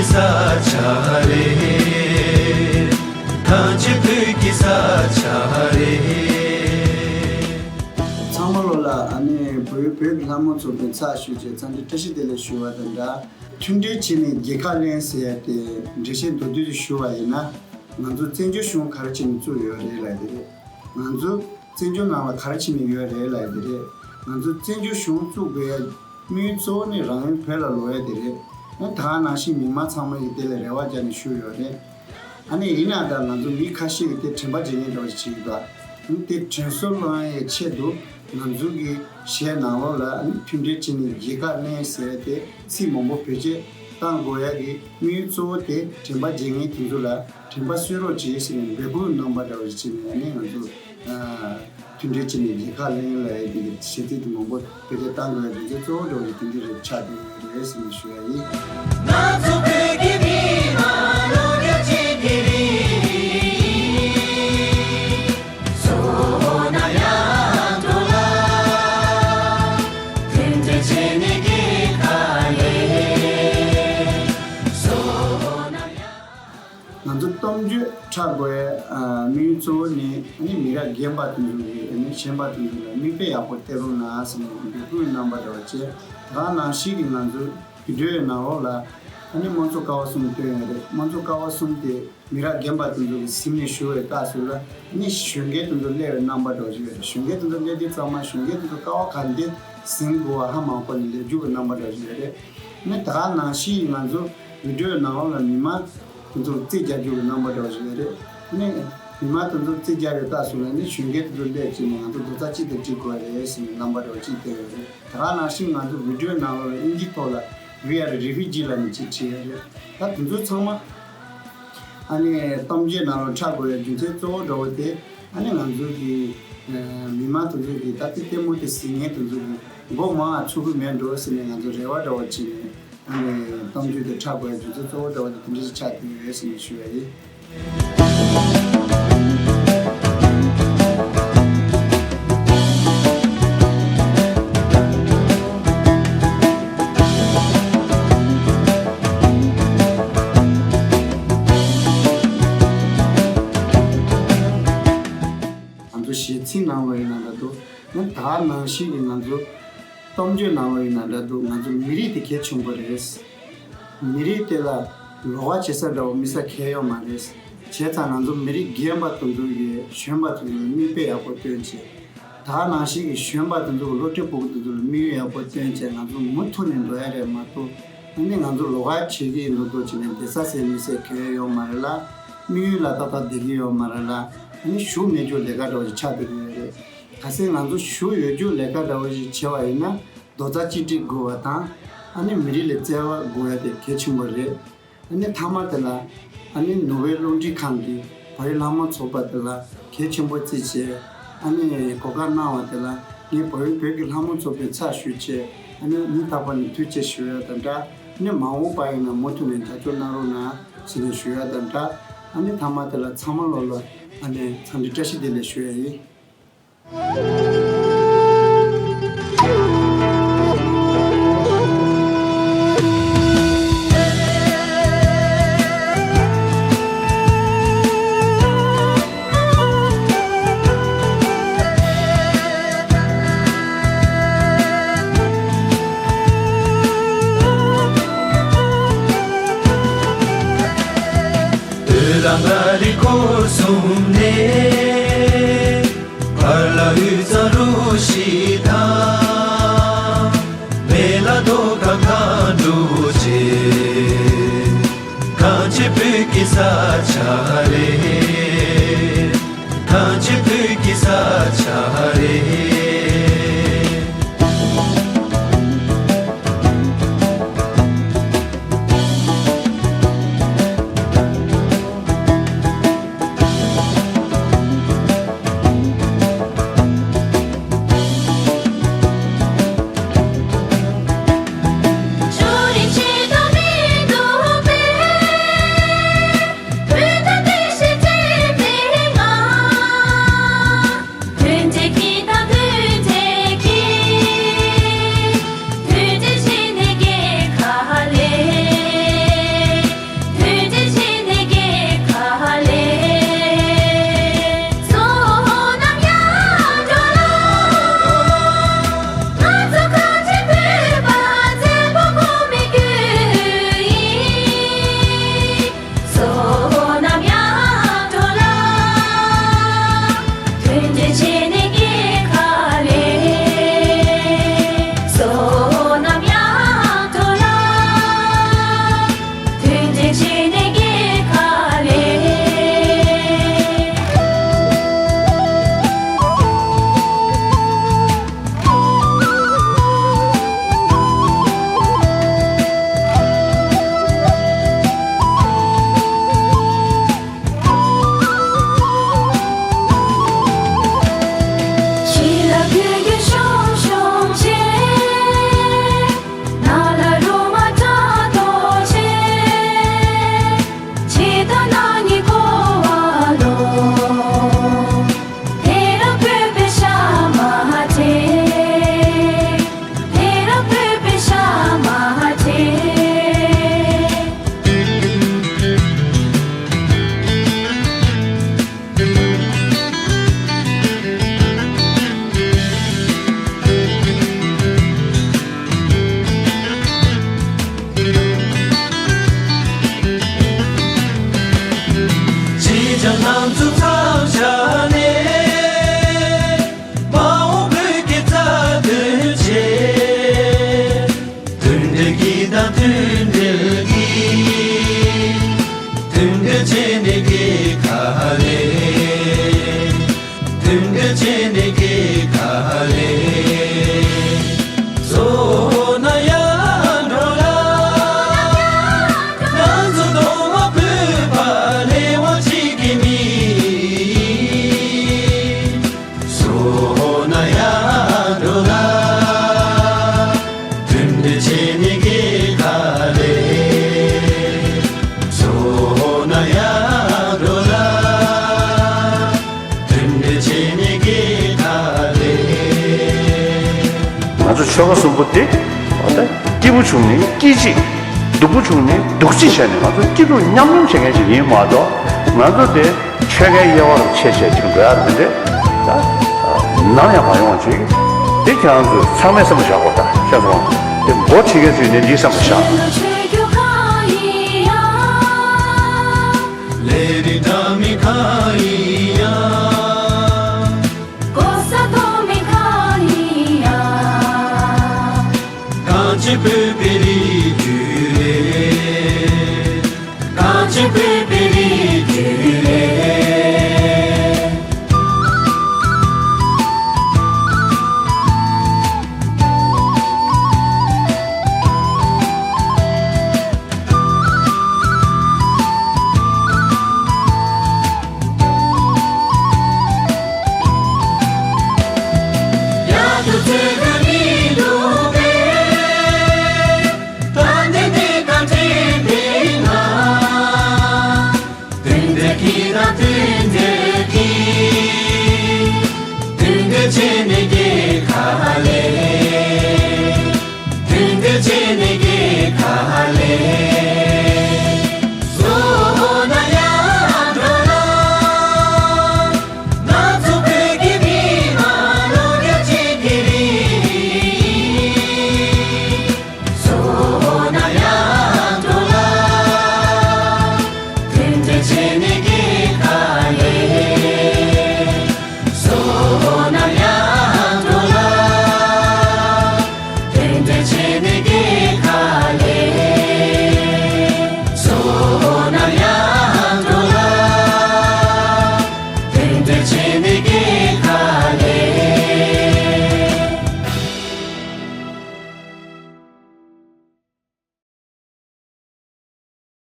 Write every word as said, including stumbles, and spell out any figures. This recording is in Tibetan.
ས་ཆ་རེད། ཐང་ཆེན་བོད་ཀྱི་ས་ཆ་རེད། ཚང་མ་ལོ་ལ་ཨ་ནི་བོད་བོད་ཀྱི་ལྷ་མོ་ཚོགས་པའི་ཚགས་ཞུས་བྱས་འཚམས་འདྲི་བཀྲ་ཤིས་བདེ་ལེགས་ཞུ་བ་དང་འདྲ། མཐུན་སྒྲིལ་བྱས་ནས་རྒྱལ་ཁ་ལེན་ཟེར་ཡ་དེ་འགྲེལ་བཤད་མདོར་བསྡུས་ཞུ་བ་ཡིན་ན། ང་ཚོ་བཙན་བྱོལ་གཞུང་ག་རེ་བྱས་ནས་བཙུགས་ཡོད་རེད་ལབ་དེ་རེད། ང་ཚོ་བཙན་བྱོལ་ནང་ལ་ག་རེ་བྱས་ནས་ཡོད་རེད་ལབ་དེ་རེད། ང་ཚོ་བཙན་བྱོལ་གཞུང་བཙུགས་དགོས་ཡ་དམིགས་ཡུལ་གཙོ་བོ་ནི་རང་ཡུལ་བོད་ལ་ལོག་ཡ་དེ་རེད། ཨ་ད་ག་ནང་བཞིན་མི་མང་ཚང་མ་གིས་དེ་ལ་རེ་བ་བརྒྱབ་ནས་བཞུགས་ཡོད་རེད། ཨ་ནི་ཡིན་ན་ད་ང་ཚོ་མི་ཁ་ཤས་ཀྱིས་དེ་དྲན་པ་བརྗེད་མཁན་འདྲ་བོ་ཞིག་བྱེད་ཀྱི་འདུག་ཨ་ནི་དེ་དྲན་གསོ་སློང་ཡའི་ཆེད་དུ་ང་ཚོ་གི་གཞས་ནང་ལོགས་ལ་ཨ་ནི་མཐུན་སྒྲིལ་བྱས་ནས་རྒྱལ་ཁ་ལེན་ཟེར་ཏེ་ཚིག་མང་པོ་བེད་སྤྱོད་བཏང་དགོས་ཡ་གི་དམིགས་ཡུལ་གཙོ་བོ་དེ་དྲན་པ་བརྗེད་མཁན་དེ་ཚོ་ལ་དྲན་པ་གསོས་རོགས་བྱེད་ཟེར་ནས་འབོད་སྐུལ་གནང་པ་འདྲ་བོ་ཞིག་བྱས་ནས་ཨ་ནི་ང་ཚོ་མཐུན་སྒྲིལ་བྱས་ནས་རྒྱལ་ཁ་ལེན་ལབ་ཡ་གི་གཞས་ཚིག་དེ་མང་པོ་བེད་སྤྱོད་བཏང་དགོས་ཡ་དེ་ཚོ་གཙོ་བོ་འདྲ་བོ་ཞིག་དེ་འདྲ་རེད་ཆགས་བསྡད་ཡོད་རེད་ཟེར་ནས་ཞུ་ཡ་ཡིན། ང་ཚོ་བོད་ཀྱི་མི་མང་ལོ་རྒྱུས་ཀྱི་རིང་། སོ་ན་ཡང་འགྲོ་ལ། མཐུན་སྒྲིལ་བྱས་ནས་རྒྱལ་ཁ་ལེན། སོ་ན་ཡང་། ང་ཚོ་གཏམ་བརྗོད་འཁྲབ་དགོས་ཡ་དམིགས་ཡུལ་གཙོ་བོ་ནི་ཨ་ནི་མི་རབས་རྒན་པ་དེ་ཚོ་གིས་ཨ་ནི་གཞོན་པ་དེ་ཚོ་ལ་མིག་དཔེ་ཡག་པོ་སྟེར་རོགས་གནང་ཟེར་ནས་འབོད་སྐུལ་གནང་པ་འདྲ་བོ་བྱས། ད་ག་ནང་བཞིན་གྱི་ང་ཚོ་བི་ཌིའོ་ནང་ལོགས་ལ་ཨ་ནི་དམངས་གཙོ་ཀ་བ་གསུམ་བཏོན་ཡོད་རེད། དམངས་གཙོ་ཀ་བ་གསུམ་དེ་མི་རབས་རྒན་པ་དེ་ཚོ་གིས་ཟིན་ནས་བཞུགས་པའི་སྐབས་སུ་ལ་ཨ་ནི་གཞོན་སྐྱེས་དེ་ཚོ་སླེབས་པའི་རྣམ་པ་འདྲ་བོ་ཞིག་ཡོད་རེད། གཞོན་སྐྱེས་དེ་ཚོ་སླེབས་དུས་ཚང་མ་གཞོན་སྐྱེས་དེ་ཚོ་ཀ་བ་ག་འདྲ་ཟིན་དགོས་པ་ཧ་མ་གོ་ནས་སླེབས་རྒྱུ་གི་རྣམ་པ་འདྲ་བོ་ཞིག་ཡོད་རེད། ཨ་ནི་ད་ག་ནང་བཞིན་ང་ཚོ་བི་ཌིའོ་ནང་ལོགས་ལ་མི་མང་དེ་ཚོར་རྩིས་རྒྱག་རྒྱུ་གི་རྣམ་པ་འདྲ་བོ་ཞིག་ཡོད་རེད། ཨ་ནི་མི་མང་དེ་ཚོར་རྩིས་རྒྱག་པའི་སྐབས་སུ་ལ་ནི་གཞོན་སྐྱེས་དེ་ཚོ་སླེབས་བྱས་ནས་ང་ཚོ་རྡོག་རྩ་གཅིག་ཏུ་སྒྲིལ་དགོས་རེད་ཟེར་ནས་རྣམ་པ་འདྲ་བོ་གཅིག་བསྟན་ཡོད་རེད། ད་ག་ནང་བཞིན་ང་ཚོ་བི་ཌིའོ་ནང་ལོགས་ལ་དབྱིན་ཇིའི་ཐོག་ལ་We are refugee ལབ་ནས་གཅིག་བྲིས་ཡོད་རེད། ད་དེ་ཚོ་ཚང་མ་ཨ་ནི་གཏམ་བརྗོད་ནང་ལ་འཁྲབ་དགོས་པའི་རྒྱུ་མཚན་གཙོ་བོ་འདྲ་བོ་དེ་ཨ་ནི་ང་ཚོ་གི་མི་མང་དེ་ཚོ་གི་ད་ལྟ་ལྟད་མོ་དེ་གཟིགས་མཁན་དེ་ཚོ་གི་མགོ་མང་ང་ཚོད་ཀྱི་མེད་འགྲོ་ཟེར་ནས་ང་ཚོ་རེ་བ་འདྲ་བོ་བྱས་ནས། ཨ་ནི་གཏམ་རྒྱུད་དེ་འཁྲབ་དགོས་ཡ་རྒྱུ་མཚན་གཙོ་བོ་འདྲ་བོ་དེ་དེ་འདྲ་ཞིག་ཆགས་བསྡད་ཡོད་ཟེར་ནས་ཞུ་ཡ་ཡིན། ང་ཚོ་གཞས་ཚིག་ནང་ལ་ཡིན་ན་འདྲ་འདུག་ཨ་ནི་ད་ག་ནང་བཞིན་གྱི་ང་ཚོ་གཏམ་བརྗོད་ནང་ལ་ཡིན་ན་འདྲ་འདུག་ང་ཚོ་མི་རིགས་དེ་གལ་ཆེན་པོ་རེད། མི་རིགས་དེ་ལ་ལོགས་ཀ་བྱེད་ས་འདྲ་བོ་དམིགས་བསལ་གང་ཡང་ཡོད་མ་རེད། བྱས་ཙང་ང་ཚོ་མི་རིགས་རྒན་པ་དེ་ཚོ་ཡིས་གཞོན་པ་དེ་ཚོ་ལ་མིག་དཔེ་ཡག་པོ་སྟོན་བྱས། ད་ག་ནང་བཞིན་གྱི་གཞོན་པ་དེ་ཚོ་གི་སློབ་གྲྭའི་ཕྲུ་གུ་དེ་ཚོ་ལ་དམིགས་ཡུལ་ཡག་པོ་སྟོན་བྱས་ང་ཚོ་མུ་མཐུད་ནས་འགྲོ་ཡ་རེད་མ་གཏོགས། ཨ་ནི་ང་ཚོ་ལོགས་ཀ་བྱེད་ཀྱི་ཡིན་མདོག་མདོག་བྱས་ནས་བསྡད་ས་ཟེར་མི་ཟེར་གང་ཡང་ཡོད་མ་རེད་ལ། དམིགས་ཡུལ་ལ་ཏག་ཏག་བསྡད་ཀྱི་ཡོད་མ་རེད་ལ། ཨ་ནི་ཞུགས་མེད་རྒྱུ་ལས་ཀ་འདྲ་བོ་ཞིག་ཆགས་བསྡད་ཀྱི་ཡོད་རེད། གལ་སྲིད་ང་ཚོ་ཞུགས་ཡོད་རྒྱུ་ལས་ཀ་འདྲ་བོ་ཞིག་བྱས་པ་ཡིན་ན་རྡོག་རྩ་གཅིག་སྒྲིལ་དགོས་པ་དང་། ཨ་ནི་མི་རིགས་ལ་བརྩེ་བ་དགོས་ཡ་དེ་གལ་ཆེན་པོ་རེད། ཨ་ནི་མཐའ་མ་དེ་ལ་ཨ་ནི་ནོར་ཝེ་རླུང་འཕྲིན་ཁང་གིས་བོད་ཡིག་ལྷ་མོ་ཚོགས་པ་དེ་ལ་གལ་ཆེན་པོ་བརྩིས་བྱས། ཨ་ནི་གོ་སྐབས་གནང་བ་དེ་ལ་ངས་བོད་ཡིག་བོད་ཀྱི་ལྷ་མོ་ཚོགས་པའི་ཚབ་ཞུས་བྱས། ཨ་ནི་སྙིང་ཐག་པ་ནས་ཐུགས་རྗེ་ཆེ་ཞུ་ཡ་དང་སྦྲགས། ཨ་ནི་མ་འོངས་པ་ཡིན་ན་མུ་མཐུད་ནས་རྒྱབ་སྐྱོར་གནང་རོགས་གནང་ཟེར་ནས་ཞུ་ཡ་དང་སྦྲགས། ཨ་ནི་མཐའ་མ་དེ་ལ་ཚང་མ་ལོ་ལ་ཨ་ནི་འཚམས་འདྲི་བཀྲ་ཤིས་བདེ་ལེགས་ཞུ་ཡ་ཡིན། འོད་ལ་མངའ་རིས་འཁོར་གསུམ་ནས། ཕར་ལ་དབུས་གཙང་རུ་བཞི་དང་། སྨད་ལ་རྡོ་ཁ་མཁའ་འགྲོ་བཅས། ཐང་ཆེན་བོད་ཀྱི་ས་ཆ་རེད། ཐང་ཆེན་བོད་ཀྱི་ས་ཆ་རེད། ང་ཚོ་མཚམས་བཞག་ནས། མ་འོངས་བོད་ཀྱི་རྩ་དོན་ཆེད། མཐུན་སྒྲིལ་གྱི་དང་མཐུན་སྒྲིལ་གྱི། མཐུན་སྒྲིལ་བྱས་ནས་རྒས་ཁ་ལས། མཐུན་སྒྲིལ་བྱས་ནས་རྒས་ཁ་ལས། བཟོ་ན་ཡར་འགྲོ་ལ། ང་ཚོ་གདོང་མ་བོད་པ་ལས་དབང་ཅིག་གི་མི། བཟོ་ན་ཡར་འགྲོ་ལ། མཐུན་སྒྲིལ་བྱས་ནས་རྒས་ཁ་ལས། བཟོ་ན་ཡར་འགྲོ་ལ། མཐུན་སྒྲིལ་བྱས་ནས་རྒས་ཁ་ལས། ང་ཚོ་ཆོལ་ཁ་གསུམ་པོ་དེ་ད་སྐྱིད་པོ་བྱུང་ནས་སྐྱིད་ཅིག་སྡུག་པོ་བྱུང་ནས་སྡུག་ཅིག་བྱས་ནས་ང་ཚོ་སྐྱིད་སྡུག་མཉམ་མྱོང་བྱེད་མཁན་ཞིག་ཡིན་མ་གཏོགས། ང་ཚོ་དེ་ཆོལ་ཁའི་དབྱེ་བ་རུ་ཕྱེ་བྱས་ཅིག་འགྲོ་ཡ་མི་འདྲ། ད་ནམ་ཡང་མ་ཡོང་བ་ཅིག་དེ་ཁྱེད་རང་ཚོས་ཚང་མས་བསམ་བློ་བཞག་དགོས། ད་ཤེས་སོང་། དེ་འགོ་ཁྲིད་མཁན་ཚོས་ནི་འདི་བསམ་བློ་བཞག་ལས་རིགས་འདྲ་མིན་གང་ཡིན་ཡང་།